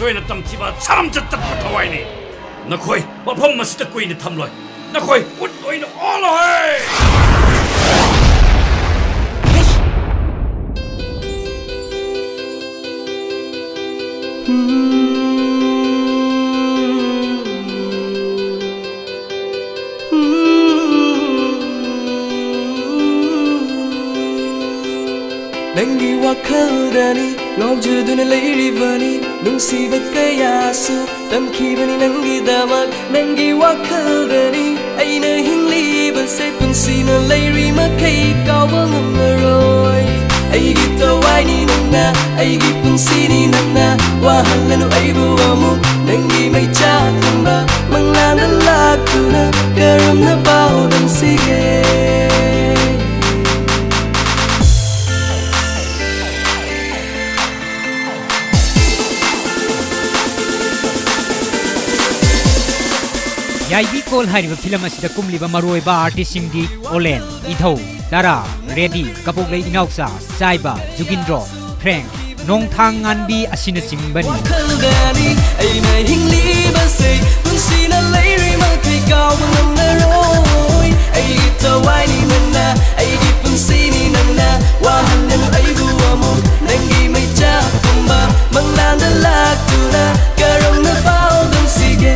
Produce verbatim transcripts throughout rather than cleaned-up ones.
ꯑꯣꯏꯅ ꯇꯝꯊꯤꯕ ꯁꯥꯔꯝꯆꯠ ꯆꯠꯄ ꯊꯋꯥꯏꯅꯤ꯫ ꯅꯈꯣꯏ ꯃꯐꯝ ꯑꯁꯤꯗ ꯀꯨꯏꯅ ꯊꯝꯂꯣꯏ꯫ ꯅꯈꯣꯏ ꯎꯠ ꯑꯣꯏꯅ ꯑꯣꯜꯂꯣꯏ꯫ ꯅꯪꯒꯤ ꯋꯥꯈꯜꯗꯅꯤ ꯉꯥꯎꯖꯗꯨꯅ ꯂꯩꯔꯤꯕꯅꯤ꯫ ꯅꯨꯡꯁꯤꯕ ꯀꯌꯥꯁꯨ ꯇꯝꯈꯤꯕꯅꯤ ꯅꯪꯒꯤꯗꯃꯛ꯫ ꯅꯪꯒꯤ ꯋꯥꯈꯜꯗꯅꯤ ꯑꯩꯅ ꯍꯤꯡꯂꯤꯕꯁꯦ꯫ ꯄꯨꯟꯁꯤꯅ ꯂꯩꯔꯤ ꯃꯈꯩ ꯀꯥꯎꯕ ꯉꯝꯃꯔꯣꯏ꯫ ꯑꯩꯒꯤ ꯊꯋꯥꯏꯅꯤ ꯅꯪꯅ, ꯑꯩꯒꯤ ꯄꯨꯟꯁꯤꯅꯤ ꯅꯪꯅ꯫ ꯋꯥꯍꯜꯂꯅꯨ ꯑꯩꯕꯨ ꯑꯃꯨꯛ ꯅꯪꯒꯤ ꯃꯩꯆꯥꯛꯀꯨꯝꯕ꯫ ꯃꯪꯂꯥꯟꯗ ꯂꯥꯛꯇꯨꯅ ꯀꯔꯝꯅ ꯄꯥꯎꯗꯝꯁꯤꯒꯦ? ꯌꯥꯏꯕꯤ ꯀꯣꯜ ꯍꯥꯏꯔꯤꯕ ꯐꯤꯂꯝ ꯑꯁꯤꯗ ꯀꯨꯝꯂꯤꯕ ꯃꯔꯨꯑꯣꯏꯕ ꯑꯥꯔꯇꯤꯁꯁꯤꯡꯗꯤ ꯑꯣꯂꯦꯟ, ꯏꯙꯧ, ꯇꯥꯔꯥ, ꯔꯦꯗꯤ, ꯀꯕꯣꯛꯂꯩ ꯏꯅꯥꯎꯆꯥ, ꯆꯥꯏꯕ, ꯖꯨꯒꯤꯟꯗ꯭ꯔꯣ, ꯐ꯭ꯔꯦꯡꯛ, ꯅꯣꯡꯊꯥꯡ ꯉꯥꯟꯕꯤ ꯑꯁꯤꯅꯆꯤꯡꯕꯅꯤ꯫ ꯋꯥꯈꯜꯗꯅꯤ ꯑꯩꯅ ꯍꯤꯡꯂꯤꯕꯁꯦ꯫ ꯄꯨꯟꯁꯤꯅ ꯂꯩꯔꯤ ꯃꯈꯩ ꯀꯥꯎꯕ ꯉꯝꯃꯔꯣꯏ꯫ ꯑꯩꯒꯤ ꯊꯋꯥꯏꯅꯤ ꯅꯪꯅ, ꯑꯩꯒꯤ ꯄꯨꯟꯁꯤꯅꯤ ꯅꯪꯅ꯫ ꯋꯥꯍꯟꯒꯅꯨ ꯑꯩꯕꯨ ꯑꯃꯨꯛ ꯅꯪꯒꯤ ꯃꯩꯆꯥꯛꯀꯨꯝꯕ꯫ ꯃꯪꯂꯥꯟꯗ ꯂꯥꯛꯇꯨꯅ ꯀꯔꯝꯅ ꯄꯥꯎꯗꯝꯁꯤꯒꯦ?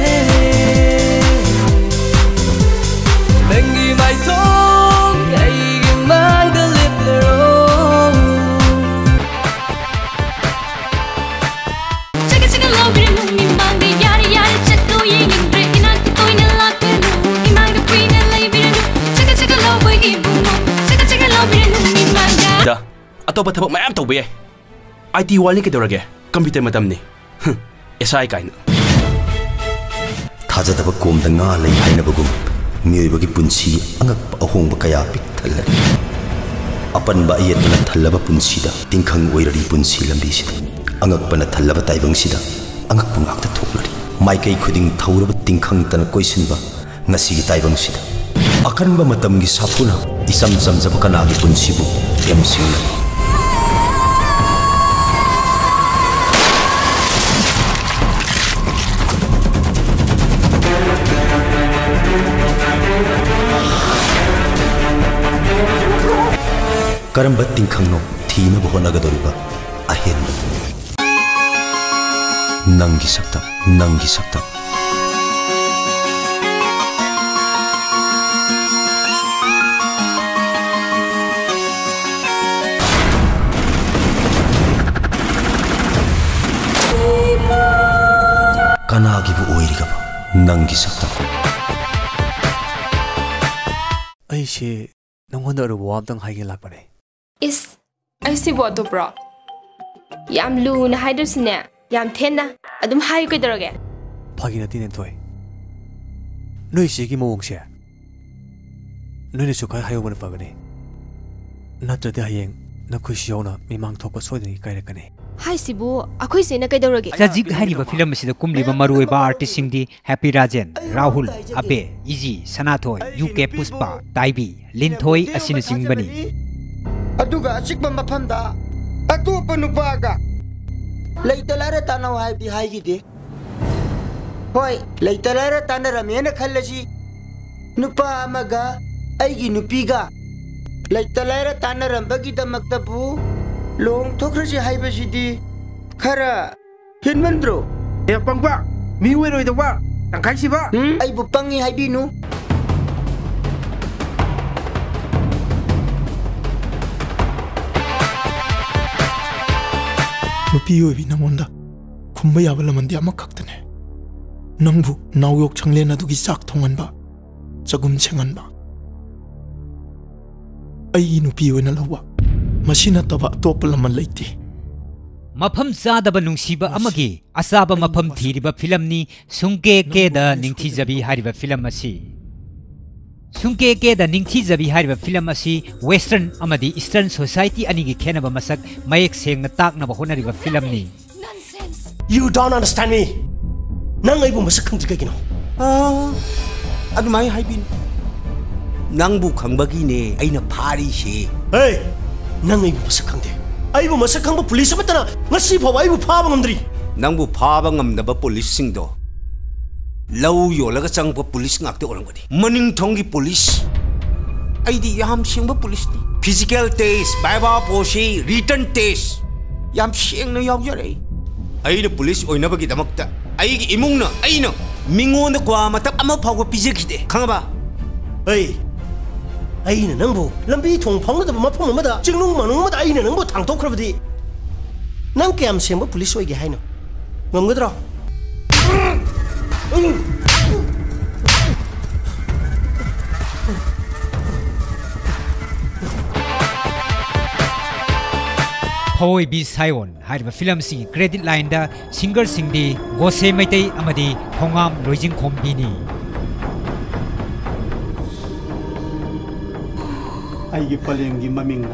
ꯅꯪꯒꯤ ꯃꯥꯏꯊꯣꯡ ꯑꯩꯒꯤ ꯃꯥꯡꯗ ꯂꯦꯞꯂꯔꯣ꯫ ꯆꯒꯠ ꯆꯒꯠ ꯂꯥꯎꯕꯤꯔꯅꯨ ꯃꯤꯃꯥꯡꯗ, ꯌꯥꯔꯦ ꯌꯥꯔꯦ ꯆꯠꯂꯣ ꯌꯦꯡꯅꯤꯡꯗ꯭ꯔꯦ, ꯏꯅꯥꯛꯇ ꯇꯣꯏꯅ ꯂꯥꯛꯀꯅꯨ, ꯏꯃꯥꯡꯗ ꯀꯨꯏꯅ ꯂꯩꯕꯤꯔꯅꯨ꯫ ꯆꯒꯠ ꯆꯒꯠ ꯂꯥꯎꯕ ꯏꯕꯨꯡꯉꯣ, ꯆꯒꯠ ꯆꯒꯠ ꯂꯥꯎꯕꯤꯔꯅꯨ ꯃꯤꯃꯥꯡꯗ꯫ ꯗ, ꯑꯇꯣꯞꯄ ꯊꯕꯛ ꯃꯌꯥꯝ ꯇꯧꯕ ꯌꯥꯏ꯫ ꯑꯥꯏ ꯇꯤ ꯋꯥꯔꯜꯗꯅꯤ ꯀꯩꯗꯧꯔꯒꯦ? ꯀꯝꯄ꯭ꯌꯨꯇꯔ ꯃꯇꯝꯅꯤ꯫ ꯍꯨꯝ, ꯑꯦꯁ ꯑꯥꯏ ꯀꯥꯏꯅ꯫ ꯊꯥꯖꯗꯕ ꯀꯣꯝꯗ ꯉꯥ ꯂꯩ ꯍꯥꯏꯅꯕꯒꯨꯝ, ꯃꯤꯑꯣꯏꯕꯒꯤ ꯄꯨꯟꯁꯤ ꯑꯉꯛꯄ ꯑꯍꯣꯡꯕ ꯀꯌꯥ ꯄꯤꯛ ꯊꯜꯂꯔꯤ꯫ ꯑꯄꯟꯕ ꯑꯌꯦꯠꯄꯅ ꯊꯜꯂꯕ ꯄꯨꯟꯁꯤꯗ, ꯇꯤꯡꯈꯪ ꯑꯣꯏꯔꯔꯤ ꯄꯨꯟꯁꯤ ꯂꯝꯕꯤꯁꯤꯗ꯫ ꯑꯉꯛꯄꯅ ꯊꯜꯂꯕ ꯇꯥꯏꯕꯪꯁꯤꯗ, ꯑꯉꯛꯄ ꯉꯥꯛꯇ ꯊꯣꯛꯂꯔꯤ꯫ ꯃꯥꯏꯀꯩ ꯈꯨꯗꯤꯡ ꯊꯧꯔꯕ ꯇꯤꯡꯈꯪꯇꯅ ꯀꯣꯏꯁꯤꯟꯕ ꯉꯁꯤꯒꯤ ꯇꯥꯏꯕꯪꯁꯤꯗ꯫ ꯑꯀꯟꯕ ꯃꯇꯝꯒꯤ ꯁꯥꯐꯨꯅ ꯏꯆꯝ ꯆꯝꯖꯕ ꯀꯅꯥꯒꯤ ꯄꯨꯟꯁꯤꯕꯨ ꯂꯦꯝꯁꯤꯡꯂꯔꯤ꯫ ꯀꯔꯝꯕ ꯇꯤꯡꯈꯪꯅꯣ ꯊꯤꯅꯕ ꯍꯣꯠꯅꯒꯗꯧꯔꯤꯕ ꯑꯍꯦꯟꯕ? ꯅꯪꯒꯤ ꯁꯛꯇꯝ, ꯅꯪꯒꯤ ꯁꯛꯇꯝ꯫ ꯀꯅꯥꯒꯤꯕꯨ ꯑꯣꯏꯔꯤꯒꯕ ꯅꯪꯒꯤ ꯁꯛꯇꯝ? ꯑꯩꯁꯦ ꯅꯪꯉꯣꯟꯗ ꯑꯔꯨꯕ ꯋꯥ ꯑꯝꯇꯪ ꯍꯥꯏꯒꯦ ꯂꯥꯛꯄꯅꯦ꯫ ꯏꯁ, ꯑꯩꯁꯤꯕꯨ ꯑꯇꯣꯞꯄ꯭ꯔꯣ? ꯌꯥꯝ ꯂꯨꯅ ꯍꯥꯏꯗ꯭ꯔꯁꯨꯅꯦ, ꯌꯥꯝ ꯊꯦꯟꯅ ꯑꯗꯨꯝ ꯍꯥꯏꯌꯨ ꯀꯩꯗꯧꯔꯒꯦ? ꯐꯥꯒꯤ ꯅꯠꯇꯦ ꯅꯦꯟꯊꯣꯏ꯫ ꯅꯣꯏ ꯏꯆꯦꯒꯤ ꯃꯑꯣꯡꯁꯦ ꯅꯣꯏꯅꯁꯨ ꯈꯔ ꯍꯥꯏꯍꯧꯕꯅ ꯐꯒꯅꯤ꯫ ꯅꯠꯇ꯭ꯔꯗꯤ ꯍꯌꯦꯡ ꯅꯈꯣꯏꯁꯨ ꯌꯥꯎꯅ ꯃꯤꯃꯥꯡ ꯊꯣꯛꯄ ꯁꯣꯏꯗꯅ ꯏꯀꯥꯏꯔꯛꯀꯅꯤ꯫ ꯍꯥꯏꯁꯤꯕꯨ ꯑꯩꯈꯣꯏ ꯏꯆꯦꯅ ꯀꯩꯗꯧꯔꯒꯦ? ꯆꯖꯤꯛ ꯍꯥꯏꯔꯤꯕ ꯐꯤꯂꯝ ꯑꯁꯤꯗ ꯀꯨꯝꯂꯤꯕ ꯃꯔꯨꯑꯣꯏꯕ ꯑꯥꯔꯇꯤꯁꯁꯤꯡꯗꯤ ꯍꯦꯄꯤ ꯔꯥꯖꯦꯟ, ꯔꯥꯍꯨꯜ, ꯑꯕꯦ, ꯏꯖꯤ, ꯁꯅꯥꯊꯣꯏ, ꯌꯨ ꯀꯦ ꯄꯨꯁꯄꯥ, ꯇꯥꯏꯕꯤ, ꯂꯤꯟꯊꯣꯏ ꯑꯁꯤꯅꯆꯤꯡꯕꯅꯤ꯫ ꯑꯗꯨꯒ ꯑꯆꯤꯛꯄ ꯃꯐꯝꯗ ꯑꯇꯣꯞꯄ ꯅꯨꯄꯥꯒ ꯂꯩꯇ ꯂꯥꯏꯔ ꯇꯥꯟꯅꯧ ꯍꯥꯏꯕꯗꯤ ꯍꯥꯏꯈꯤꯗꯦ꯫ ꯍꯣꯏ, ꯂꯩꯇ ꯂꯥꯏꯔ ꯇꯥꯟꯅꯔꯝꯃꯦꯅ ꯈꯜꯂꯁꯤ, ꯅꯨꯄꯥ ꯑꯃꯒ ꯑꯩꯒꯤ ꯅꯨꯄꯤꯒ ꯂꯩꯇ ꯂꯥꯏꯔ ꯇꯥꯟꯅꯔꯝꯕꯒꯤꯗꯃꯛꯇꯕꯨ ꯂꯨꯍꯣꯡꯊꯣꯛꯈ꯭ꯔꯁꯤ ꯍꯥꯏꯕꯁꯤꯗꯤ ꯈꯔ ꯍꯦꯟꯃꯟꯗ꯭ꯔꯣ? ꯑꯦ, ꯄꯪꯕ, ꯃꯤ ꯑꯣꯏꯔꯣꯏꯗꯧꯕ, ꯇꯪꯈꯥꯏ ꯁꯤꯕ꯫ ꯎꯝ, ꯑꯩꯕꯨ ꯄꯪꯉꯤ ꯍꯥꯏꯕꯤꯅꯨ꯫ ꯅꯨꯄꯤ ꯑꯣꯏꯕꯤ ꯅꯉꯣꯟꯗ ꯈꯨꯝꯕ ꯌꯥꯕ ꯂꯃꯟꯗꯤ ꯑꯃꯈꯛꯇꯅꯦ꯫ ꯅꯪꯕꯨ ꯅꯥꯎꯌꯣꯛ ꯁꯪꯂꯦꯟ ꯑꯗꯨꯒꯤ ꯆꯥꯛ ꯊꯣꯡꯍꯟꯕ, ꯆꯒꯨꯝ ꯁꯦꯡꯍꯟꯕ, ꯑꯩꯒꯤ ꯅꯨꯄꯤ ꯑꯣꯏꯅ ꯂꯧꯕ, ꯃꯁꯤ ꯅꯠꯇꯕ ꯑꯇꯣꯞꯄ ꯂꯃꯟ ꯂꯩꯇꯦ꯫ ꯃꯐꯝ ꯆꯥꯗꯕ ꯅꯨꯡꯁꯤꯕ ꯃꯁꯤ ꯑꯃꯒꯤ ꯑꯆꯥꯕ ꯑꯩ ꯃꯐꯝ ꯅꯨꯄꯥꯁꯛ ꯊꯤꯔꯤꯕ ꯐꯤꯂꯝꯅꯤ ꯁꯨꯡꯀꯦ ꯅꯪꯕꯨ ꯀꯦꯗ ꯅꯣꯂꯦꯖ ꯅꯤꯡꯊꯤꯖꯕꯤ ꯂꯩꯇꯕ ꯍꯥꯏꯔꯤꯕ ꯐꯤꯂꯝ ꯑꯁꯤ꯫ ꯁꯨꯡꯀꯦ ꯀꯦꯗ ꯅꯤꯡꯊꯤꯖꯕꯤ ꯍꯥꯏꯔꯤꯕ ꯐꯤꯂꯝ ꯑꯁꯤ ꯋꯦꯁꯇꯔꯟ ꯑꯃꯗꯤ ꯏꯁꯇꯔꯟ ꯁꯣꯁꯥꯏꯇꯤ ꯑꯅꯤꯒꯤ ꯈꯦꯠꯅꯕ ꯃꯁꯛ ꯃꯌꯦꯛ ꯁꯦꯡꯅ ꯇꯥꯛꯅꯕ ꯍꯣꯠꯅꯔꯤꯕ ꯐꯤꯂꯝꯅꯤ꯫ You don't understand me. ꯅꯪ ꯑꯩꯕꯨ ꯃꯁꯛ ꯈꯪꯗ꯭ꯔꯤ ꯀꯩꯒꯤꯅꯣ? ꯑꯥ, ꯑꯗꯨꯃꯥꯏꯅ ꯍꯥꯏꯕꯤꯅꯨ꯫ ꯅꯪꯕꯨ ꯈꯪꯕꯒꯤꯅꯦ ꯑꯩꯅ ꯐꯥꯔꯤꯁꯦ꯫ ꯍꯦ! ꯅꯪ ꯑꯩꯕꯨ ꯃꯁꯛ ꯈꯪꯗꯦ꯫ ꯑꯩꯕꯨ ꯃꯁꯛ ꯈꯪꯕ ꯄꯨꯂꯤꯁ ꯑꯃꯠꯇꯅ ꯉꯁꯤ ꯐꯥꯎꯕ ꯑꯩꯕꯨ ꯐꯥꯕ ꯉꯝꯗ꯭ꯔꯤ꯫ ꯅꯪꯕꯨ ꯐꯥꯕ ꯉꯝꯗꯕ ꯄꯨꯂꯤꯁꯁꯤꯡꯗꯣ ꯂꯧ ꯌꯣꯜꯂꯒ ꯆꯪꯉꯛꯄ ꯄꯨꯂꯤꯁ ꯉꯥꯛꯇ ꯑꯣꯏꯔꯝꯒꯅꯤ꯫ ꯃꯅꯤꯡ ꯊꯣꯡꯒꯤ ꯄꯨꯂꯤꯁ, ꯑꯩꯗꯤ ꯌꯥꯝ ꯁꯤꯡꯕ ꯄꯨꯂꯤꯁꯅꯤ꯫ Physical test, viva voce, written test, ꯌꯥꯝ ꯁꯦꯡꯅ ꯌꯥꯎꯖꯔꯛꯏ꯫ ꯑꯩꯅ ꯄꯨꯂꯤꯁ ꯑꯣꯏꯅꯕꯒꯤꯗꯃꯛꯇ ꯑꯩꯒꯤ ꯏꯃꯨꯡꯅ, ꯑꯩꯅ ꯃꯤꯉꯣꯟꯗ ꯀ꯭ꯋꯥ ꯃꯇꯞ ꯑꯃ ꯐꯥꯎꯕ ꯄꯤꯖꯈꯤꯗꯦ, ꯈꯪꯉꯕ? ꯑꯩ, ꯑꯩꯅ ꯅꯪꯕꯨ ꯂꯝꯕꯤ ꯊꯣꯡ ꯐꯥꯎꯅꯗꯕ ꯃꯐꯝ ꯑꯃꯗ, ꯆꯤꯡꯅꯨꯡ ꯃꯥꯅꯨꯡ ꯑꯃꯗ ꯑꯩꯅ ꯅꯪꯕꯨ ꯊꯥꯡꯗꯣꯛꯈ꯭ꯔꯕꯗꯤ ꯅꯪ ꯀꯌꯥꯝ ꯁꯦꯡꯕ ꯄꯨꯂꯤꯁ ꯑꯣꯏꯒꯦ ꯍꯥꯏꯅꯣ? ꯉꯝꯒꯗ꯭ꯔꯣ? ꯐꯑꯣꯏꯕꯤ ꯁꯥꯏꯑꯣꯟ ꯍꯥꯏꯔꯤꯕ ꯐꯤꯂꯝꯁꯤꯒꯤ credit lineꯗ singerꯁꯤꯡꯗꯤ ꯒꯣꯁꯦ ꯃꯩꯇꯩ ꯑꯃꯗꯤ ꯊꯣꯉꯥꯝ ꯂꯣꯏꯖꯤꯡꯈꯣꯝꯕꯤꯅꯤ꯫ ꯑꯩꯒꯤ ꯄꯂꯦꯝꯒꯤ ꯃꯃꯤꯡꯅ꯫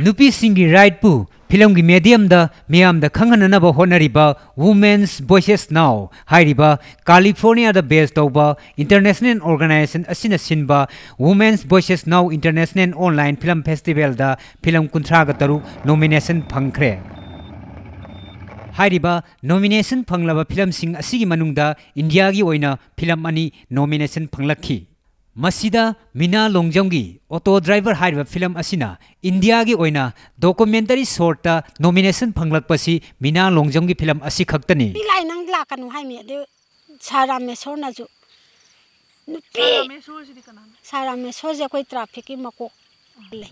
ꯅꯨꯄꯤꯁꯤꯡꯒꯤ rightꯄꯨ ꯐꯤꯂꯝꯒꯤ mediumꯗ ꯃꯤꯌꯥꯝꯗ ꯈꯪꯍꯟꯅꯅꯕ ꯍꯣꯠꯅꯔꯤꯕ Women's Voices Now ꯍꯥꯏꯔꯤꯕ Californiaꯗ base ꯇꯧꯕ international organization ꯑꯁꯤꯅ ꯁꯤꯟꯕ Women's Voices Now International Online Film Festivalꯗ ꯐꯤꯂꯝ ꯀꯨꯟꯊ꯭ꯔꯥꯒ ꯇꯔꯨꯛ nomination ꯐꯪꯈ꯭ꯔꯦ꯫ ꯍꯥꯏꯔꯤꯕ nomination ꯐꯪꯂꯕ ꯐꯤꯂꯝꯁꯤꯡ ꯑꯁꯤꯒꯤ ꯃꯅꯨꯡꯗ ꯏꯟꯗꯤꯌꯥꯒꯤ ꯑꯣꯏꯅ ꯐꯤꯂꯝ ꯑꯅꯤ nomination ꯐꯪꯂꯛꯈꯤ꯫ ꯃꯁꯤꯗ ꯃꯤꯅꯥ ꯂꯣꯡꯖꯝꯒꯤ Auto Driver ꯍꯥꯏꯔꯤꯕ ꯐꯤꯂꯝ ꯑꯁꯤꯅ ꯏꯟꯗꯤꯌꯥꯒꯤ ꯑꯣꯏꯅ documentary shortꯇ nomination ꯐꯪꯂꯛꯄꯁꯤ ꯃꯤꯅꯥ ꯂꯣꯡꯖꯝꯒꯤ ꯐꯤꯂꯝ ꯑꯁꯤꯈꯛꯇꯅꯤ꯫ ꯅꯨꯄꯤ ꯂꯥꯏ ꯅꯪ ꯂꯥꯛꯀꯅꯨ ꯍꯥꯏꯃꯤ꯫ ꯑꯗꯨ ꯁꯥꯔ ꯔꯥꯃꯦꯁꯣꯔꯅꯁꯨ, ꯅꯨꯄꯤ, ꯁꯥꯔ ꯔꯥꯃꯦꯁꯣꯔꯁꯤꯗꯤ ꯀꯅꯥꯅꯣ? ꯁꯥꯔ ꯔꯥꯃꯦꯁꯣꯔꯁꯦ ꯑꯩꯈꯣꯏ trafficꯀꯤ ꯃꯀꯣꯛ ꯂꯩ꯫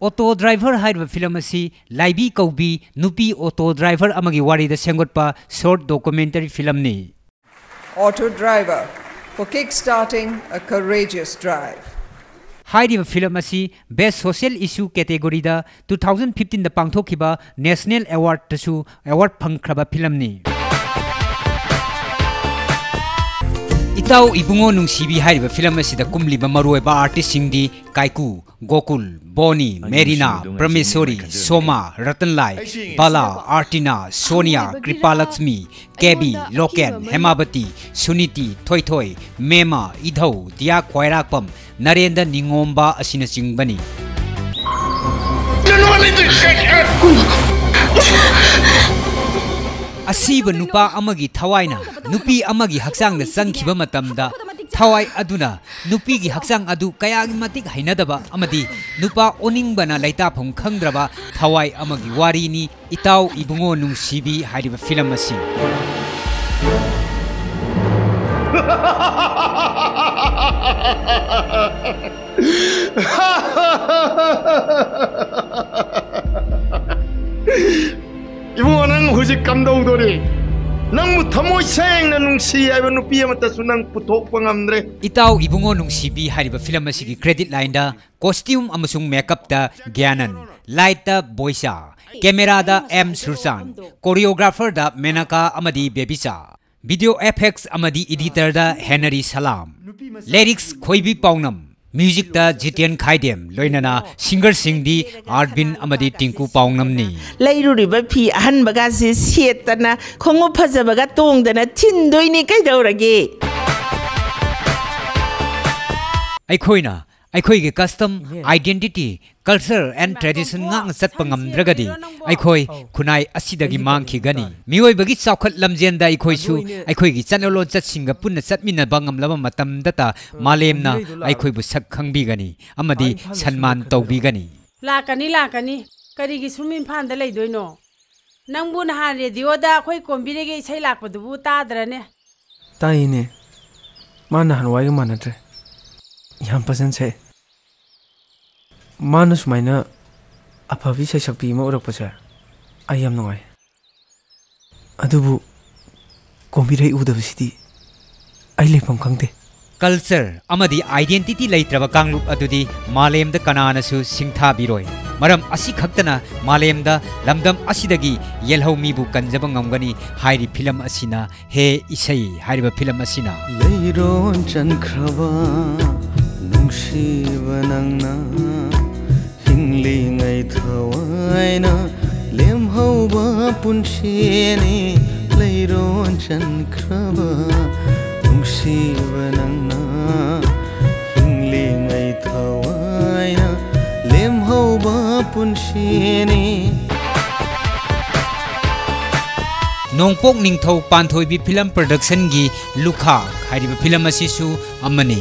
Auto Driver ꯍꯥꯏꯔꯤꯕ ꯐꯤꯂꯝ ꯑꯁꯤ ꯂꯥꯏꯕꯤ ꯀꯧꯕꯤ ꯅꯨꯄꯤ auto driver ꯑꯃꯒꯤ ꯋꯥꯔꯤꯗ ꯁꯦꯝꯒꯠꯄ short documentary ꯐꯤꯂꯝꯅꯤ꯫ Auto Driver, for kick-starting a courageous drive. ꯍꯥꯏꯔꯤꯕ ꯐꯤꯂꯝ ꯑꯁꯤ best social issue categoryꯗ two thousand fifteenꯗ ꯄꯥꯡꯊꯣꯛꯈꯤꯕ national awardꯇꯁꯨ award ꯐꯪꯈ꯭ꯔꯕ ꯐꯤꯂꯝꯅꯤ꯫ ꯏꯇꯥꯎ ꯏꯕꯨꯡꯉꯣ ꯅꯨꯡꯁꯤꯕꯤ ꯍꯥꯏꯔꯤꯕ ꯐꯤꯂꯝ ꯑꯁꯤꯗ ꯀꯨꯝꯂꯤꯕ ꯃꯔꯨꯑꯣꯏꯕ ꯑꯥꯔꯇꯤꯁꯁꯤꯡꯗꯤ ꯀꯥꯏꯀꯨ, ꯒꯣꯀꯨꯜ, ꯕꯣꯅꯤ, ꯃꯦꯔꯤꯅꯥ, ꯄ꯭ꯔꯃꯦꯁꯣꯔꯤ, ꯁꯣꯃꯥ, ꯔꯇꯟꯂꯥꯏ, ꯕꯥꯂꯥ, ꯑꯥꯔꯇꯤꯅꯥ, ꯁꯣꯅꯤꯌꯥ, ꯀ꯭ꯔꯤꯄꯥꯂꯛꯁꯃꯤ, ꯀꯦꯕꯤ, ꯂꯣꯀꯦꯟ, ꯍꯦꯃꯥꯕꯇꯤ, ꯁꯨꯅꯤꯇꯤ, ꯊꯣꯏꯊꯣꯏ, ꯃꯦꯃꯥ, ꯏꯙꯧ, ꯗꯤꯌꯥ ꯈ꯭ꯋꯥꯏꯔꯥꯛꯄꯝ, ꯅꯔꯦꯟꯗ꯭ꯔ ꯅꯤꯉꯣꯝꯕ ꯑꯁꯤꯅꯆꯤꯡꯕꯅꯤ꯫ ꯑꯁꯤꯕ ꯅꯨꯄꯥ ꯑꯃꯒꯤ ꯊꯋꯥꯏꯅ ꯅꯨꯄꯤ ꯑꯃꯒꯤ ꯍꯛꯆꯥꯡꯗ ꯆꯪꯈꯤꯕ ꯃꯇꯝꯗ, ꯊꯋꯥꯏ ꯑꯗꯨꯅ ꯅꯨꯄꯤꯒꯤ ꯍꯛꯆꯥꯡ ꯑꯗꯨ ꯀꯌꯥꯒꯤ ꯃꯇꯤꯛ ꯍꯩꯅꯗꯕ ꯑꯃꯗꯤ ꯅꯨꯄꯥ ꯑꯣꯅꯤꯡꯕꯅ ꯂꯩꯇꯥꯐꯝ ꯈꯪꯗ꯭ꯔꯕ ꯊꯋꯥꯏ ꯑꯃꯒꯤ ꯋꯥꯔꯤꯅꯤ ꯏꯇꯥꯎ ꯏꯕꯨꯡꯉꯣ ꯅꯨꯡꯁꯤꯕꯤ ꯍꯥꯏꯔꯤꯕ ꯐꯤꯂꯝ ꯑꯁꯤ꯫ ꯏꯕꯨꯡꯉꯣ, ꯅꯪ ꯍꯧꯖꯤꯛ ꯀꯝꯗꯧꯗꯣꯔꯤ? ꯅꯪꯕꯨ ꯊꯃꯣꯏ ꯁꯦꯡꯅ ꯅꯨꯡꯁꯤ ꯍꯥꯏꯕ ꯅꯨꯄꯤ ꯑꯃꯠꯇꯁꯨ ꯅꯪ ꯄꯨꯊꯣꯛꯄ ꯉꯝꯗ꯭ꯔꯦ꯫ ꯏꯇꯥꯎ ꯏꯕꯨꯡꯉꯣ ꯅꯨꯡꯁꯤꯕꯤ ꯍꯥꯏꯔꯤꯕ ꯐꯤꯂꯝ ꯑꯁꯤꯒꯤ credit lineꯗ costume ꯑꯃꯁꯨꯡ makeupꯇ ꯒ꯭ꯌꯥꯅꯟ, lightꯇ ꯕꯣꯏꯆꯥ, cameraꯗ ꯑꯦꯝ ꯁꯨꯔꯆꯥꯟ, choreographerꯗ ꯃꯦꯅꯀꯥ ꯑꯃꯗꯤ ꯕꯦꯕꯤꯆꯥ, video effects ꯑꯃꯗꯤ editorꯗ ꯍꯦꯅꯔꯤ ꯁꯂꯥꯝ, lyrics ꯈꯣꯏꯕꯤ ꯄꯥꯎꯅꯝ, musicꯇ ꯖꯤꯇꯦꯟ ꯈꯥꯏꯗꯦꯝ, ꯂꯣꯏꯅꯅ singerꯁꯤꯡꯗꯤ ꯑꯥꯔꯕꯤꯟ ꯑꯃꯗꯤ ꯇꯤꯡꯀꯨ ꯄꯥꯎꯅꯝꯅꯤ꯫ ꯂꯩꯔꯨꯔꯤꯕ ꯐꯤ ꯑꯍꯟꯕꯒꯁꯦ ꯁꯦꯠꯇꯅ, ꯈꯣꯡꯎꯞ ꯐꯖꯕꯒ ꯇꯣꯡꯗꯅ ꯊꯤꯟꯗꯣꯏꯅꯤ ꯀꯩꯗꯧꯔꯒꯦ? ꯑꯩꯈꯣꯏꯅ ꯑꯩꯈꯣꯏꯒꯤ custom, identity, culture and tradition ꯉꯥꯛꯅ ꯆꯠꯄ ꯉꯝꯗ꯭ꯔꯒꯗꯤ ꯑꯩꯈꯣꯏ ꯈꯨꯟꯅꯥꯏ ꯑꯁꯤꯗꯒꯤ ꯃꯥꯡꯈꯤꯒꯅꯤ꯫ ꯃꯤꯑꯣꯏꯕꯒꯤ ꯆꯥꯎꯈꯠ ꯂꯝꯖꯦꯟꯗ ꯑꯩꯈꯣꯏꯁꯨ ꯑꯩꯈꯣꯏꯒꯤ ꯆꯠꯅ ꯂꯣꯟꯆꯠꯁꯤꯡꯒ ꯄꯨꯟꯅ ꯆꯠꯃꯤꯟꯅꯕ ꯉꯝꯂꯕ ꯃꯇꯝꯗꯇ ꯃꯥꯂꯦꯝꯅ ꯑꯩꯈꯣꯏꯕꯨ ꯁꯛ ꯈꯪꯕꯤꯒꯅꯤ ꯑꯃꯗꯤ ꯁꯟꯃꯥꯟ ꯇꯧꯕꯤꯒꯅꯤ꯫ ꯂꯥꯛꯀꯅꯤ, ꯂꯥꯛꯀꯅꯤ꯫ ꯀꯔꯤꯒꯤ ꯁꯨꯝ ꯏꯝꯐꯥꯜꯗ ꯂꯩꯗꯣꯏꯅꯣ? ꯅꯪꯕꯨ ꯅꯍꯥꯟ ꯔꯦꯗꯤꯑꯣꯗ ꯑꯩꯈꯣꯏ ꯀꯣꯝꯕꯤꯔꯩꯒꯤ ꯏꯁꯩ ꯂꯥꯛꯄꯗꯨꯕꯨ ꯇꯥꯗ꯭ꯔꯅꯦ? ꯇꯥꯏꯅꯦ꯫ ꯃꯥ ꯅꯍꯥꯟꯋꯥꯏꯒ ꯃꯥꯟꯅꯗ꯭ꯔꯦ꯫ ꯌꯥꯝ ꯐꯖꯅ ꯁꯛꯑꯦ꯫ ꯃꯥꯅ ꯁꯨꯃꯥꯏꯅ ꯑꯐꯕꯤ ꯁꯩꯁꯛꯄꯤ ꯑꯃ ꯎꯔꯛꯄꯁꯦ ꯑꯩ ꯌꯥꯝ ꯅꯨꯡꯉꯥꯏ꯫ ꯑꯗꯨꯕꯨ ꯀꯣꯝꯕꯤꯔꯩ ꯎꯗꯕꯁꯤꯗꯤ ꯑꯩ ꯂꯩꯐꯝ ꯈꯪꯗꯦ꯫ Culture ꯑꯃꯗꯤ identity ꯂꯩꯇ꯭ꯔꯕ ꯀꯥꯡꯂꯨꯞ ꯑꯗꯨꯗꯤ ꯃꯥꯂꯦꯝꯗ ꯀꯅꯥꯅꯁꯨ ꯁꯤꯡꯊꯥꯕꯤꯔꯣꯏ꯫ ꯃꯔꯝ ꯑꯁꯤꯈꯛꯇꯅ ꯃꯥꯂꯦꯝꯗ ꯂꯝꯗꯝ ꯑꯁꯤꯗꯒꯤ ꯌꯦꯜꯍꯧ ꯃꯤꯕꯨ ꯀꯟꯖꯕ ꯉꯝꯒꯅꯤ ꯍꯥꯏꯔꯤ ꯐꯤꯂꯝ ꯑꯁꯤꯅ꯫ ꯍꯦ ꯏꯁꯩ ꯍꯥꯏꯔꯤꯕ ꯐꯤꯂꯝ ꯑꯁꯤꯅ꯫ ꯂꯩꯔꯣꯟ ꯆꯟꯈ꯭ꯔꯕ ꯅꯨꯡꯁꯤꯕ ꯅꯪꯅ ꯍꯤꯡꯂꯤꯉꯩ ꯊꯋꯥꯏꯅ ꯂꯦꯝꯍꯧꯕ ꯄꯨꯟꯁꯤꯅꯤ꯫ ꯂꯩꯔꯣꯟ ꯆꯟꯈ꯭ꯔꯕ ꯅꯨꯡꯁꯤꯕ ꯅꯪꯅ ꯍꯤꯡꯂꯤꯉꯩ ꯊꯋꯥꯏꯅ ꯂꯦꯝꯍꯧꯕ ꯄꯨꯟꯁꯤꯅꯤ꯫ ꯅꯣꯡꯄꯣꯛ ꯅꯤꯡꯊꯧ ꯄꯥꯟꯊꯣꯏꯕꯤ ꯐꯤꯂꯝ ꯄ꯭ꯔꯗꯛꯁꯟꯒꯤ ꯂꯨꯈꯥꯛ ꯍꯥꯏꯔꯤꯕ ꯐꯤꯂꯝ ꯑꯁꯤꯁꯨ ꯑꯃꯅꯤ꯫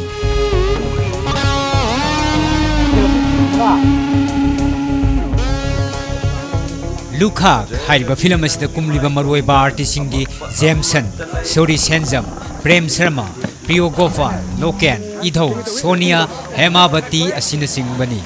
ꯂꯨꯈꯥꯛ ꯍꯥꯏꯔꯤꯕ ꯐꯤꯂꯝ ꯑꯁꯤꯗ ꯀꯨꯝꯂꯤꯕ ꯃꯔꯨꯑꯣꯏꯕ ꯑꯥꯔꯇꯤꯁꯁꯤꯡꯗꯤ ꯖꯦꯝꯁꯟ, ꯁꯣꯔꯤ ꯁꯦꯟꯖꯝ, ꯄ꯭ꯔꯦꯝ ꯁꯔꯃ, ꯄ꯭ꯔꯤꯌꯣ ꯒꯣꯄꯥꯜ, ꯂꯣꯀꯦꯟ, ꯏꯙꯧ, ꯁꯣꯅꯤꯌꯥ, ꯍꯦꯃꯥꯕꯇꯤ ꯑꯁꯤꯅꯆꯤꯡꯕꯅꯤ꯫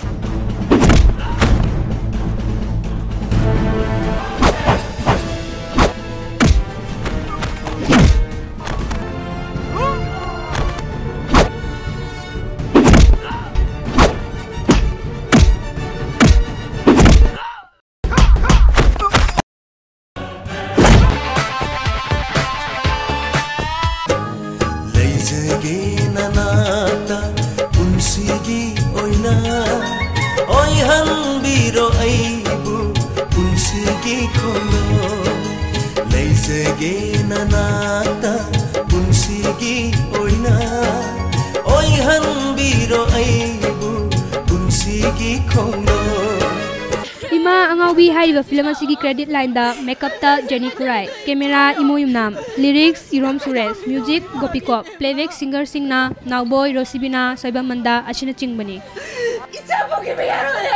ꯂꯩꯖꯒꯦ ꯅꯅꯥꯛꯇ ꯄꯨꯟꯁꯤꯒꯤ ꯑꯣꯏꯅ ꯑꯣꯏꯍꯟꯕꯤꯔꯣ ꯑꯩꯕꯨ ꯄꯨꯟꯁꯤꯒꯤ ꯈꯣꯡꯂꯣꯏ꯫ ꯂꯩꯖꯒꯦ ꯅꯅꯥꯛꯇ ꯄꯨꯟꯁꯤꯒꯤ ꯑꯣꯏꯅ ꯑꯣꯏꯍꯟꯕꯤꯔꯣ ꯑꯩꯕꯨ ꯄꯨꯟꯁꯤꯒꯤ ꯈꯣꯡꯂꯣꯏ꯫ ꯏꯃꯥ ꯑꯉꯥꯎꯕꯤ ꯍꯥꯏꯔꯤꯕ ꯐꯤꯂꯝ ꯑꯁꯤꯒꯤ ꯀ꯭ꯔꯦꯗꯤꯠ ꯂꯥꯏꯟꯗ ꯃꯦꯀꯞꯇ Jeni Khurai, camera Imo Yumnam, lyrics Irom Suresh, music ꯒꯣꯄꯤꯀꯣꯞ, ꯄ꯭ꯂꯦꯕꯦꯛ ꯁꯤꯡꯒꯔꯁꯤꯡꯅ ꯅꯥꯎꯕꯣꯏ, ꯔꯣꯁꯤꯕꯤꯅꯥ, ꯁꯣꯏꯕꯝ ꯃꯟꯗꯥ ꯑꯁꯤꯅꯆꯤꯡꯕꯅꯤ꯫ ꯏꯆꯥ ꯄꯣꯛꯈꯤꯕ ꯌꯥꯔꯣꯏ꯫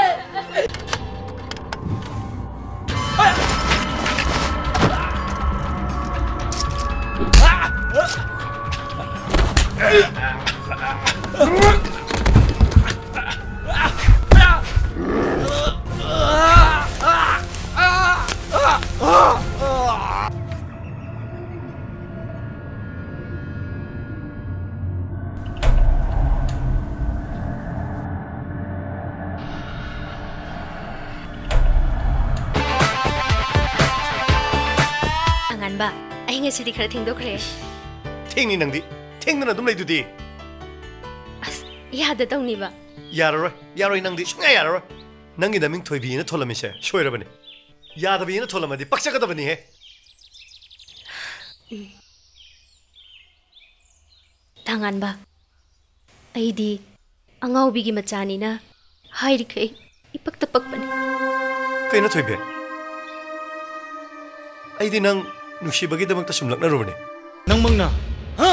ꯑꯩ ꯉꯁꯤꯗꯤ ꯈꯔ ꯊꯦꯡꯗꯣꯛꯈ꯭ꯔꯦ꯫ ꯊꯦꯡꯅꯤ ꯅꯪꯗꯤ꯫ ꯊꯦꯡꯗꯅ ꯑꯗꯨꯝ ꯂꯩꯗꯨꯗꯤ꯫ ꯑꯁ, ꯌꯥꯗ ꯇꯧꯅꯤꯕ꯫ ꯌꯥꯔꯔꯣꯏ, ꯌꯥꯔꯣꯏ, ꯅꯪꯗꯤ ꯁꯨꯡꯌꯥ ꯌꯥꯔꯔꯣꯏ꯫ ꯅꯪꯒꯤ ꯅꯃꯤꯡ ꯊꯣꯏꯕꯤꯅ ꯊꯣꯜꯂꯝꯃꯤꯁꯦ ꯁꯣꯏꯔꯕꯅꯤ꯫ ꯌꯥꯗꯕꯤꯅ ꯊꯣꯜꯂꯝꯃꯗꯤ ꯄꯛꯆꯒꯗꯕꯅꯤꯍꯦ꯫ ꯎꯝ꯫ ꯊꯥꯡꯉꯥꯟꯕ, ꯑꯩꯗꯤ ꯑꯉꯥꯎꯕꯤꯒꯤ ꯃꯆꯥꯅꯤꯅ ꯍꯥꯏꯔꯤꯈꯩ ꯏꯄꯛꯇ ꯄꯛꯄꯅꯤ꯫ ꯀꯩꯅꯣ ꯊꯣꯏꯕꯤ? ꯑꯩꯗꯤ ꯅꯪ ꯅꯨꯡꯁꯤꯕꯒꯤꯗꯃꯛꯇ ꯁꯨꯝ ꯂꯛꯅꯔꯨꯕꯅꯦ꯫ ꯅꯪꯃꯛꯅ? ꯍꯥ?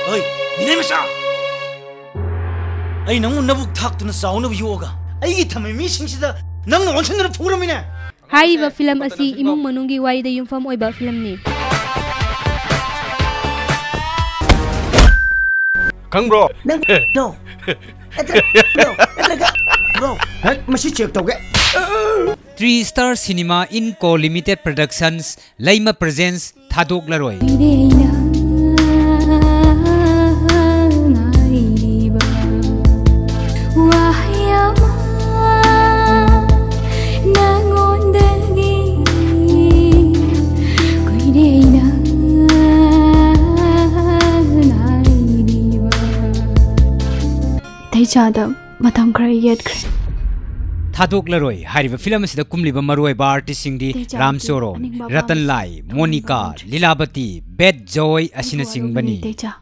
ꯍꯣꯏ, ꯃꯤꯅꯩ ꯃꯆꯥ! ꯑꯩ ꯅꯪꯕꯨ ꯅꯕꯨꯛ ꯊꯥꯛꯇꯨꯅ ꯆꯥꯎꯅꯕ ꯌꯣꯛꯑꯒ, ꯑꯩꯒꯤ ꯊꯝꯃꯤ ꯃꯤꯁꯤꯡꯁꯤꯗ ꯅꯪꯅ ꯑꯣꯟꯁꯤꯟꯗꯨꯅ ꯐꯨꯔꯝꯃꯤꯅꯦ꯫ ꯍꯥꯏꯔꯤꯕ ꯐꯤꯂꯝ ꯑꯁꯤ ꯏꯃꯨꯡ ꯃꯅꯨꯡꯒꯤ ꯋꯥꯔꯤꯗ ꯌꯨꯝꯐꯝ ꯑꯣꯏꯕ ꯐꯤꯂꯝꯅꯤ꯫ ꯈꯪꯕ꯭ꯔꯣ? ꯅꯪ ꯅꯣ꯫ ꯅꯠꯇ꯭ꯔ-, ꯅꯣ꯫ ꯅꯠꯇ꯭ꯔꯒ ꯕ꯭ꯔꯣ꯫ ꯍꯦꯛ ꯃꯁꯤ ꯆꯦꯛ ꯇꯧꯒꯦ꯫ Three Star Cinema Inco Limited Productions, ꯂꯩꯃ Presents, ꯊꯥꯗꯣꯛꯂꯔꯣꯏ꯫ ꯀꯨꯏꯔꯦꯅ ꯉꯥꯏꯔꯤꯕ ꯋꯥꯍꯩ ꯑꯃ ꯅꯉꯣꯟꯗꯒꯤ ꯀꯨꯏꯔꯦꯅ ꯉꯥꯏꯔꯤꯕ꯫ ꯏꯇꯩꯆꯥꯗ ꯃꯇꯝ ꯈꯔ ꯌꯦꯠꯈ꯭ꯔꯦ꯫ ꯊꯥꯗꯣꯛꯂꯔꯣꯏ ꯍꯥꯏꯔꯤꯕ ꯐꯤꯂꯝ ꯑꯁꯤꯗ ꯀꯨꯝꯂꯤꯕ ꯃꯔꯨꯑꯣꯏꯕ ꯑꯥꯔꯇꯤꯁꯁꯤꯡꯗꯤ ꯏꯇꯩꯆꯥ, ꯔꯥꯝ ꯆꯣꯔꯣ, ꯃꯅꯤꯡ ꯕꯕꯥ ꯔꯇꯟ ꯂꯥꯏ, ꯑꯃꯁꯨꯡ ꯃꯣꯅꯤꯀꯥ, ꯊꯣꯏꯕ ꯂꯤꯂꯥꯕꯇꯤ, ꯕꯦꯠ ꯖꯣꯏ ꯑꯁꯤꯅꯆꯤꯡꯕꯅꯤ꯫ ꯏꯇꯩꯆꯥ꯫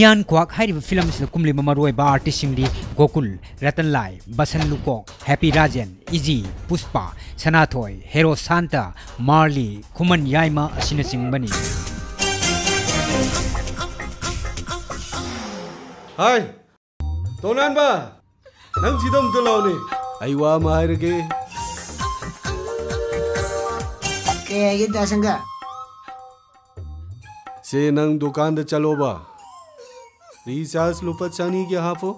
ꯃꯌꯥꯟ ꯈ꯭ꯋꯥꯛ ꯍꯥꯏꯔꯤꯕ ꯐꯤꯂꯝ ꯑꯁꯤꯗ ꯀꯨꯝꯂꯤꯕ ꯃꯔꯨꯑꯣꯏꯕ ꯑꯥꯔꯇꯤꯁꯁꯤꯡꯗꯤ ꯒꯣꯀꯨꯜ, ꯔꯇꯟ ꯂꯥꯏ, ꯕꯁꯟ ꯂꯨꯀꯣꯛ, ꯍꯦꯄꯤ ꯔꯥꯖꯦꯟ, ꯏꯖꯤ, ꯄꯨꯁꯄꯥ, ꯁꯅꯥꯊꯣꯏ, ꯍꯦꯔꯣ ꯁꯥꯟꯇ, ꯃꯥꯔꯂꯤ, ꯈꯨꯃꯟ ꯌꯥꯏꯃ ꯑꯁꯤꯅꯆꯤꯡꯕꯅꯤ꯫ ꯍꯥꯏ, ꯇꯣꯉꯥꯟꯕ, ꯅꯪ ꯁꯤꯗ ꯑꯝꯇ ꯂꯥꯎꯅꯦ꯫ ꯑꯩ ꯋꯥ ꯑꯃ ꯍꯥꯏꯔꯒꯦ꯫ ꯀꯩ ꯍꯥꯏꯒꯦ, ꯗꯥ ꯁꯪꯒ? ꯁꯦ, ꯅꯪ ꯗꯨꯀꯥꯟꯗ ꯆꯠꯂꯣꯕ, ꯔꯤꯆꯥꯔꯖ ꯂꯨꯄꯥ ꯆꯅꯤꯒꯤ ꯍꯥꯞꯄꯣ,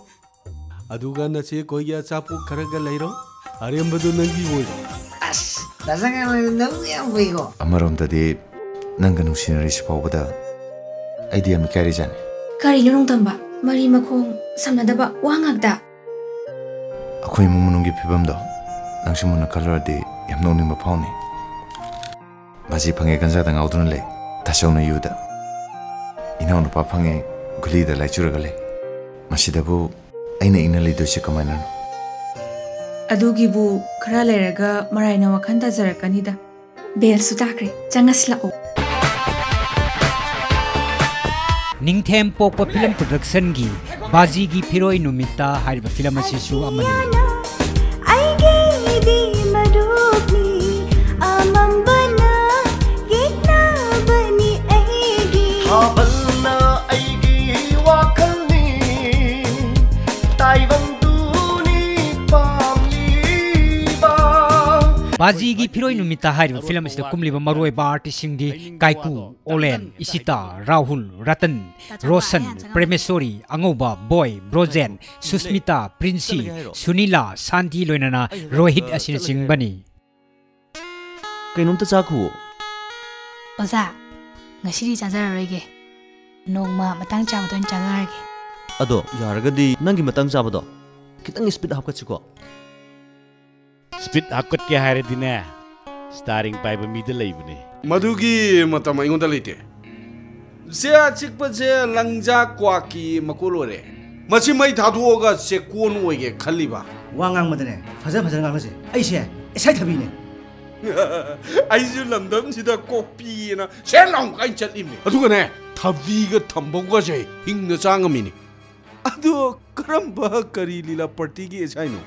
ꯑꯗꯨꯒ ꯅꯆꯦ ꯈꯣꯏꯒꯤ ꯑꯆꯥꯄꯣꯠ ꯈꯔꯒ ꯂꯩꯔꯣ, ꯑꯔꯦꯝꯕꯗꯨ ꯅꯪꯒꯤ ꯑꯣꯏꯔꯣ꯫ ꯑꯁ, ꯗꯥ ꯁꯪꯒ, ꯅꯪ ꯌꯥꯝ ꯐꯩꯀꯣ꯫ ꯑꯃꯔꯣꯝꯗꯗꯤ ꯅꯪꯒ ꯅꯨꯡꯁꯤꯅꯔꯤꯁꯤ ꯐꯥꯎꯕꯗ ꯑꯩꯗꯤ ꯌꯥꯝ ꯏꯀꯥꯏꯔꯤꯖꯥꯠꯅꯤ꯫ ꯀꯔꯤꯅꯣ ꯅꯣꯡꯗꯝꯕ? ꯃꯔꯤ ꯃꯈꯣꯡ ꯁꯝꯅꯗꯕ ꯋꯥ ꯉꯥꯛꯇ꯫ ꯑꯩꯈꯣꯏ ꯏꯃꯨꯡ ꯃꯅꯨꯡꯒꯤ ꯐꯤꯕꯝꯗꯣ ꯅꯪꯁꯨ ꯃꯨꯟꯅ ꯈꯜꯂꯨꯔꯗꯤ ꯌꯥꯝ ꯅꯣꯛꯅꯤꯡꯕ ꯐꯥꯎꯅꯤ꯫ ꯕꯥꯖꯤ ꯐꯪꯉꯦ ꯒꯟꯖꯥꯗ ꯉꯥꯎꯗꯨꯅ ꯂꯩ, ꯇꯥꯆꯧꯅ ꯌꯨꯗ꯫ ꯏꯅꯥꯎꯅꯨꯄꯥ ꯐꯪꯉꯦ ꯒꯨꯂꯤꯗ ꯂꯥꯏꯆꯨꯔꯒ ꯂꯩ꯫ ꯃꯁꯤꯗꯕꯨ ꯑꯩꯅ ꯏꯪꯅ ꯂꯩꯗꯣꯏꯁꯦ ꯀꯃꯥꯏꯅꯅꯣ? ꯑꯗꯨꯒꯤꯕꯨ ꯈꯔ ꯂꯩꯔꯒ ꯃꯔꯥꯏꯅ ꯋꯥꯈꯜ ꯇꯥꯖꯔꯛꯀꯅꯤꯗ꯫ ꯕꯦꯜꯁꯨ ꯇꯥꯈ꯭ꯔꯦ, ꯆꯪꯉꯁꯤꯂꯥꯛꯑꯣ꯫ ꯅꯤꯡꯊꯦꯝ ꯄꯣꯛꯄ ꯐꯤꯂꯝ ꯄ꯭ꯔꯣꯗꯛꯁꯟꯒꯤ ꯕꯥꯖꯤꯒꯤ ꯐꯤꯔꯣꯏ ꯅꯨꯃꯤꯠꯇ ꯍꯥꯏꯔꯤꯕ ꯐꯤꯂꯝ ꯑꯁꯤꯁꯨ ꯑꯃꯅꯤ꯫ ꯑꯩꯒꯤꯗꯤ ꯃꯔꯨꯞꯅꯤ, ꯑꯃꯝꯕꯅ ꯌꯦꯛꯅꯕꯅꯤ ꯑꯩꯒꯤ꯫ ꯊꯥꯕꯜꯅ ꯑꯩꯒꯤ ꯋꯥꯈꯜꯅꯤ, ꯇꯥꯏꯕꯪꯗꯨꯅꯤ ꯄꯥꯝꯂꯤꯕ꯫ ꯕꯥꯖꯤꯒꯤ ꯐꯤꯔꯣꯏ ꯅꯨꯃꯤꯠꯇ ꯍꯥꯏꯔꯤꯕ ꯐꯤꯂꯝ ꯑꯁꯤꯗ ꯀꯨꯝꯂꯤꯕ ꯃꯔꯨꯑꯣꯏꯕ ꯑꯥꯔꯇꯤꯁꯁꯤꯡꯗꯤ ꯀꯥꯏꯀꯨ, ꯑꯣꯂꯦꯟ, ꯏꯁꯤꯇꯥ, ꯔꯥꯍꯨꯜ, ꯔꯇꯟ, ꯔꯣꯁꯟ, ꯄ꯭ꯔꯦꯃꯦꯁꯣꯔꯤ, ꯑꯉꯧꯕ, ꯕꯣꯏ, ꯕ꯭ꯔꯣꯖꯦꯟ, ꯁꯨꯁꯃꯤꯇꯥ, ꯄ꯭ꯔꯤꯟꯁꯤ, ꯁꯨꯅꯤꯂꯥ, ꯁꯥꯟꯇꯤ ꯂꯣꯏꯅꯅ ꯔꯣꯍꯤꯠ ꯑꯁꯤꯅꯆꯤꯡꯕꯅꯤ꯫ ꯀꯩꯅꯣꯝꯇ ꯆꯥꯈꯨꯑꯣ꯫ ꯑꯣꯖꯥ, ꯉꯁꯤꯗꯤ ꯆꯥꯖꯔꯔꯣꯏꯒꯦ꯫ ꯅꯣꯡꯃ ꯃꯇꯥꯡ ꯆꯥꯕꯗ ꯑꯣꯏꯅ ꯆꯥꯖꯔꯒꯦ꯫ ꯑꯗꯣ ꯌꯥꯔꯒꯗꯤ ꯅꯪꯒꯤ ꯃꯇꯥꯡ ꯆꯥꯕꯗꯣ ꯈꯤꯇꯪ ꯁ꯭ꯄꯤꯠ ꯍꯥꯞꯀꯠꯁꯤꯀꯣ꯫ ꯁ꯭ꯄꯤꯠ ꯍꯥꯞꯀꯠꯀꯦ ꯍꯥꯏꯔꯗꯤꯅꯦ, ꯁ꯭ꯇꯥꯔꯤꯡ ꯄꯥꯏꯕ ꯃꯤꯗ ꯂꯩꯕꯅꯦ꯫ ꯃꯗꯨꯒꯤ ꯃꯇꯝ ꯑꯩꯉꯣꯟꯗ ꯂꯩꯇꯦ꯫ ꯁꯦ, ꯑꯆꯤꯛꯄꯁꯦ ꯂꯪꯖꯥ ꯀ꯭ꯋꯥꯛꯀꯤ ꯃꯀꯣꯜ ꯑꯣꯏꯔꯦ꯫ ꯃꯁꯤ ꯃꯩ ꯊꯥꯗꯣꯛꯑꯒ ꯆꯦꯛꯀꯣꯟ ꯑꯣꯏꯒꯦ ꯈꯜꯂꯤꯕ꯫ ꯋꯥ ꯉꯥꯡꯕꯗꯅꯦ ꯐꯖ ꯐꯖꯅ ꯉꯥꯡꯅꯁꯦ꯫ ꯑꯩꯁꯦ ꯏꯁꯩ ꯊꯕꯤꯅꯦ꯫ ꯑꯩꯁꯨ ꯂꯝꯗꯝꯁꯤꯗ ꯀꯣꯛꯄꯤꯅ ꯁꯦ ꯂꯥꯎ ꯀꯥꯏꯅ ꯆꯠꯂꯤꯕꯅꯦ꯫ ꯑꯗꯨꯒꯅꯦ, ꯊꯕꯤꯒ ꯊꯝꯕꯧꯒꯁꯦ ꯍꯤꯡꯅ ꯆꯥ ꯉꯝꯃꯤꯅꯤ꯫ ꯑꯗꯣ ꯀꯔꯝꯕ ꯀꯔꯤ ꯂꯤꯂꯥ ꯄꯥꯔꯇꯤꯒꯤ ꯏꯁꯩꯅꯣ?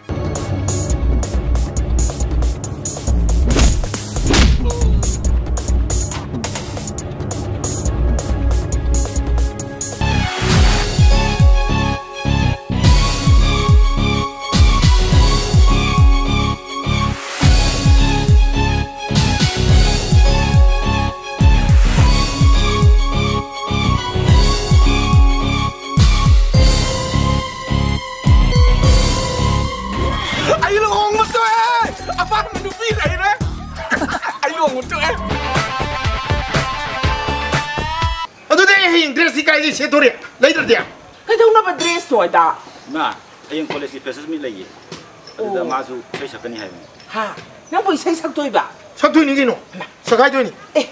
ꯑꯩ ꯂꯨꯍꯣꯡꯕ ꯊꯣꯛꯑꯦ! ꯑꯄꯥꯝꯕ ꯅꯨꯄꯤ ꯂꯩꯔꯦ! ꯑꯩ ꯂꯨꯍꯣꯡꯕ ꯊꯣꯛꯑꯦ! ꯑꯗꯨꯗꯤ ꯑꯩ ꯍꯌꯦꯡ ꯗ꯭ꯔꯦꯁꯁꯤ ꯀꯥꯏꯗꯩ ꯁꯦꯠꯇꯣꯔꯤ? ꯂꯩꯗ꯭ꯔꯗꯤ? ꯀꯩꯗꯧꯅꯕ ꯗ꯭ꯔꯦꯁꯅꯣ ꯑꯗ? ꯏꯃꯥ, ꯍꯌꯦꯡ ꯀꯣꯂꯦꯖꯀꯤ ꯐ꯭ꯔꯦꯁꯔꯁ ꯃꯤꯠ ꯂꯩꯌꯦ꯫ ꯑꯗꯨꯗ ꯑꯣ꯫ ꯃꯥꯁꯨ ꯏꯁꯩ ꯁꯛꯀꯅꯤ ꯍꯥꯏꯕꯅꯤ꯫ ꯍꯥ? ꯅꯪꯕꯨ ꯏꯁꯩ ꯁꯛꯇꯣꯏꯕ? ꯁꯛꯇꯣꯏꯅꯤ ꯀꯩꯅꯣ꯫ ꯁꯛꯈꯥꯏꯗꯣꯏꯅꯤ꯫ ꯑꯦ,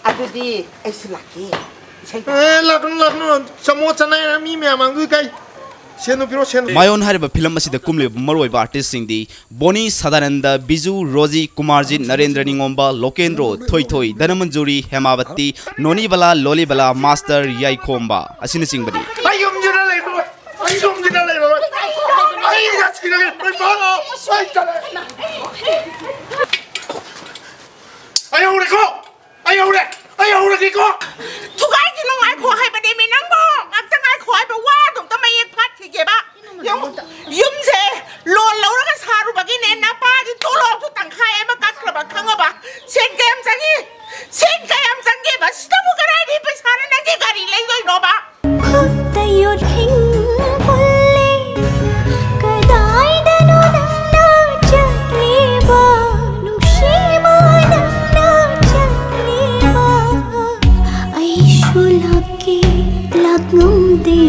ꯑꯗꯨꯗꯤ ꯑꯩꯁꯨ ꯂꯥꯛꯀꯦ꯫ ꯏꯁꯩ ꯑꯦ, ꯂꯥꯛꯀꯅꯨ, ꯂꯥꯛꯀꯅꯨ꯫ ꯆꯃꯣ ꯆꯅꯥꯏꯅ ꯃꯤ ꯃꯌꯥꯝ ꯃꯥꯡꯗꯨ ꯏꯀꯥꯏ꯫ ꯁꯦꯟꯗꯣ ꯄꯤꯔꯣ, ꯁꯦꯟꯗꯣ꯫ ꯃꯥꯏꯑꯣꯟ ꯍꯥꯏꯔꯤꯕ ꯐꯤꯂꯝ ꯑꯁꯤꯗ ꯀꯨꯝꯂꯤꯕ ꯃꯔꯨꯑꯣꯏꯕ ꯑꯥꯔꯇꯤꯁꯁꯤꯡꯗꯤ ꯕꯣꯅꯤ ꯁꯗꯥꯅꯟꯗ, ꯕꯤꯖꯨ, ꯔꯣꯖꯤ, ꯀꯨꯃꯥꯔꯖꯤꯠ, ꯅꯔꯦꯟꯗ꯭ꯔ ꯅꯤꯉꯣꯝꯕ, ꯂꯣꯀꯦꯟꯗ꯭ꯔꯣ, ꯊꯣꯏꯊꯣꯏ, ꯙꯅꯃꯟꯖꯨꯔꯤ, ꯍꯦꯃꯥꯕꯇꯤ, ꯅꯣꯅꯤꯕꯂꯥ, ꯂꯣꯂꯤꯕꯂꯥ, ꯃꯥꯁꯇꯔ ꯌꯥꯏꯈꯣꯝꯕ ꯑꯁꯤꯅꯆꯤꯡꯕꯅꯤ꯫ ꯑꯩ ꯌꯨꯝꯁꯤꯗ ꯂꯩꯔꯣꯏ꯫ ꯑꯩ ꯌꯨꯝꯁꯤꯗ ꯂꯩꯔꯣꯏ꯫ ꯑꯩ ꯉꯁꯤꯗꯒꯤ ꯂꯣꯏ ꯐꯥꯔꯣ꯫ ꯑꯩ ꯆꯠꯂꯦ꯫ ꯑꯩ ꯍꯧꯔꯦꯀꯣ꯫ ꯑꯩ ꯍꯧꯔꯦ! ꯑꯩ ꯍꯧꯔꯒꯦꯀꯣ! ꯊꯨꯒꯥꯏꯈꯤꯅꯨ, ꯉꯥꯏꯈꯣ ꯍꯥꯏꯕꯅꯦꯃꯤ ꯅꯪꯕꯣ! ꯑꯝꯇ ꯉꯥꯏꯈꯣ ꯍꯥꯏꯕ, ꯋꯥꯗꯣ ꯑꯝꯇ ꯃꯌꯦꯛ ꯐꯥꯠꯈꯤꯒꯦꯕ! ꯌꯦꯡꯉꯨ, ꯌꯨꯝꯁꯦ ꯂꯣꯟ ꯂꯧꯔꯒ ꯁꯥꯔꯨꯕꯒꯤꯅꯦ, ꯅꯄꯥꯒꯤ ꯇꯣꯂꯣꯞꯁꯨ ꯇꯪꯈꯥꯏ ꯑꯃ ꯀꯛꯈ꯭ꯔꯕ ꯈꯪꯉꯕ? ꯁꯦꯟ ꯀꯌꯥꯝ ꯆꯪꯉꯤ? ꯁꯦꯟ ꯀꯌꯥꯝ ꯆꯪꯒꯦꯕ? ꯁꯤꯗꯕꯨ ꯀꯗꯥꯏꯗꯒꯤ ꯄꯩꯁꯥꯅ ꯅꯪꯒꯤ ꯒꯥꯔꯤ ꯂꯩꯗꯣꯏꯅꯣꯕ? ꯈꯨꯠꯇ ꯌꯣꯠꯈꯤꯡ ꯄꯨꯜꯂꯦ, ꯀꯗꯥꯏꯗꯅꯣ ꯅꯪꯅ ꯆꯠꯂꯤꯕ? ꯅꯨꯡꯁꯤꯕ, ꯅꯪꯅ ꯆꯠꯂꯤꯕ? ꯑꯩꯁꯨ ꯂꯥꯛꯀꯦ, ꯂꯥꯛꯉꯝꯗꯦ꯫